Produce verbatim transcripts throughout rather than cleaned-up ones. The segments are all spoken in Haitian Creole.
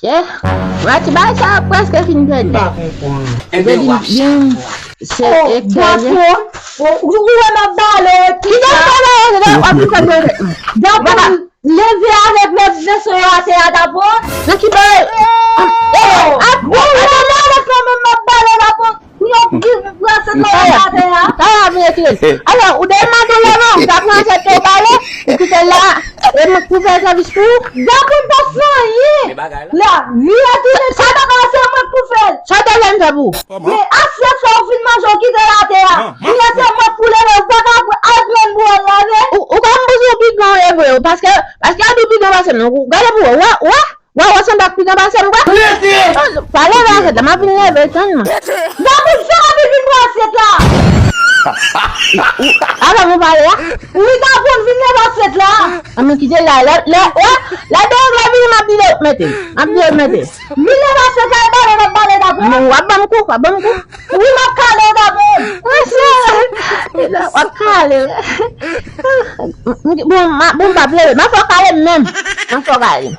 Yeah. Wati bay sa prèske fin pèdi. Depi m se ektè. Ou wè m ap bale w. Ki sa? W ap fè m. Leve avèk lòt veso yo atè a, Dapo. Nan ki bagay? Ou wè m avèk yo menm m ap bale, Dapo. Pou yon ki pran se kòlè atè a. Kaya vin retire l. Alò, ou demann ou leve, ou ta pran se to bale, ou kite l la, e mwen k pou fè sèvis pou ou. Dapo m pa fè anyen. La, li retounen, sa ta ka se mwen k pou fè l. Sa w te vle m fè pou ou? Men asyèt sa w fin manje, w kite l atè a. Kounye a se mwen k pou leve, ou pa ka al pran bwòl lave. Ou, ou pa m bezwen pigan e vre, paske, paske a di pigan pase m, non. Gade pou ou, wè, wè. Wè, wè, se m pa k pigan pase m, wè. Pa leve asyèt la, m ap vin leve, tann mwen. Dapo, sa w ap vin pran asyèt la? Avan mwen pale a. Wi, Dapo, vin leve asyèt la. An, mwen kite l la, lè, lè, wè, lè de lè vini, m ap vin mete. M ap vin mete. Vin leve asyèt la, e bale, m ap bale, Dapo. Non, w ap ban m kou, w ap ban m kou. Wi, m ap kale w, Dapo. W ap kale. Bon, m ap, bon, m p ap leve. M ap fè w kale m menm. M ap fè w kale.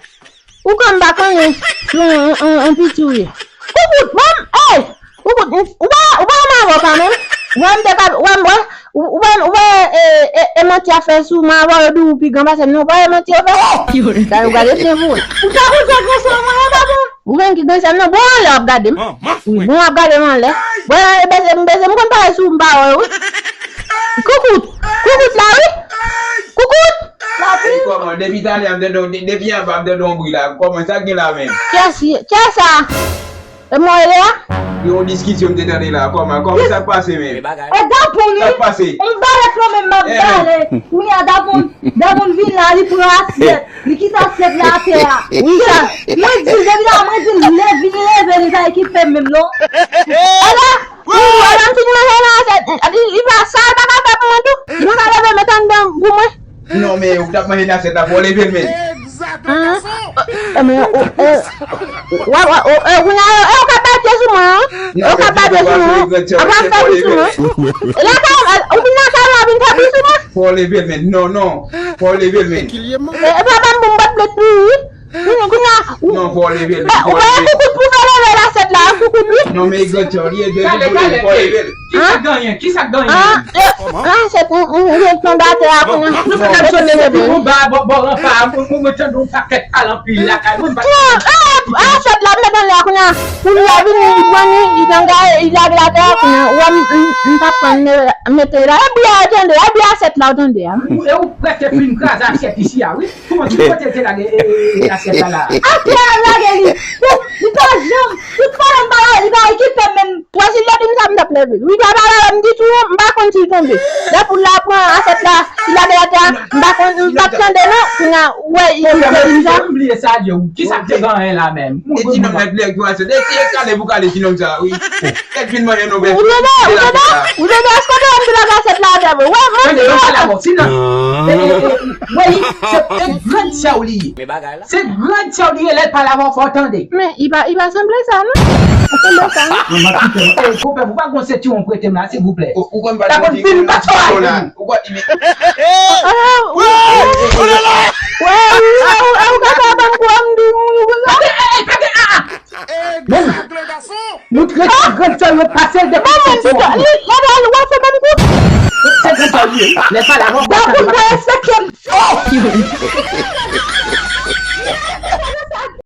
Ou konn m pa konnen si w on, on, on piti w ye. Koukout, bon, ey! Koukout, ou pa, ou pa renmen avè w kanmenm? Ou wè m te ka, ou wè m, wè, ou, ou wè, ou wè, e, e, e manti ap fè sou mwen, avè w yo di w pigan pase m, non, ou pa wè manti yo fè? Sa yo gade chen pou ou. Ou pa konn sa gransan mwen, non, Dapo? Ou menm ki gransan m, non, bon, anlè w ap gade m. Wi, bon, w ap gade m anlè. Bon, e beze m, beze m, konn pale sou m, pa wè, wi. Koukout, koukout la, wi. Koukout! Ey, kòman? Depi talè a m tande, de-, depi anba m tande yon bri la. Kòman, sa k gen la menm? Kiyès, kiyès sa? E mwen rele a? Gen yon diskisyon m te tande la. Kòman, kòman, sa k pase menm? E Dapo wi. Sa k pase? On balèt mwen menm m ap bale. Kounye a Dapo, Dapo vin la, li pran asyèt. Li kite asyèt la atè a. Wi, sa. Mwen di l, depi la, mwen di l, leve, vin leve, li pa ekipe m menm, non. Ala, wi, ala, m fin manje nan asyèt. Li, li pa, sa l pa ka fè pou mwen tou. Li pa ka leve, met anndan pou mwen. Non, men ou t ap manje nan asyèt la, fò w leve l, men. Egzakteman. Wè, wè, o, e, kounye a, e, ou ka bat pye sou mwen, an. E, ou ka bat pye sou mwen, an. Ou pa fè bri sou mwen. E lakay, ou vin lakay mwen, vin fè bri sou mwen. Fò w leve l, men. Non, non. Fò w leve l, men. E, e, papa m pou m bat pye pou ou, wi. Kounye, kounye a, ou, non, fò w leve l, men. Ou pa wè koukout pou fè leve l asyèt la, koukout, wi. Non, men egzakteman, li e de pou leve, fò w leve l. Kisa k genyen? Kisa k genyen? Ah, eh, ah, se pou, pou, pou tonbe atè a kounye a. Nou fè n ap soti depi anba bò, bò ranpa a, mwen, mwen, mwen tande yon pakèt pale anpil lakay mwen, m pa t konn. Ah, ah, sòt la, m met anlè a kounye a. Pou l la vini, li pran li, li ganga, li lage l atè a kounye a. Ou wè m, m, m t ap pran m mete la. E bri a, tande, e bri asyèt la, w tande a. E ou prèske fin kraze asyèt isi a, wi. Kòman, ki kote l te lage, e, e, e, asyèt la, la? Atè a lage li. Li pa janm, li pa janm pa la, li pa ekipe m menm. Wè, si l te di m sa, m t ap leve l. Wi, pa pale avè m ditou, m pa konn si l tonbe. Lè poul la pran asyèt la, li lage l atè a, m pa konn, m p ap tande non. Kounye a, wè, li te di m sa. M bliye sa, Dye, wi. Kisa k te genyen la menm? E ti nonm nan ki lè ki pase. E ti kale pou kale ti nonm sa, wi. Tèt vin manje non, bèf. Ou tande, ou tande, ou tande, èske w te wè m te lage asyèt la atè vre? Wè, mwen di w. Tande, non, pale avè w, ti nonm. E, e, e, wè, se, se grann sè w li ye. Se grann sè w li ye, lè l pale avè w, fò w tande. Men, li pa, li pa sanble sa, non. Li sanble sa, non. Non, m ap kite w. Ey, konpè, ou pa gon sentiwon prete m la, silvouplè. Ou, ou konn pa di yon ti moun la, ou konn di men. Wè, wè, wè, ou ka fè ban m kou, m di, ou, ou, ou, ou. Ey, ey, ey, ey, ey, ey, ey. Menm, moutre ti grann sè yo pase l depi soti. Li, li, li, li, w ap fè ban m kou. Se grann sè w li ye, wi. Lè l pale avè w,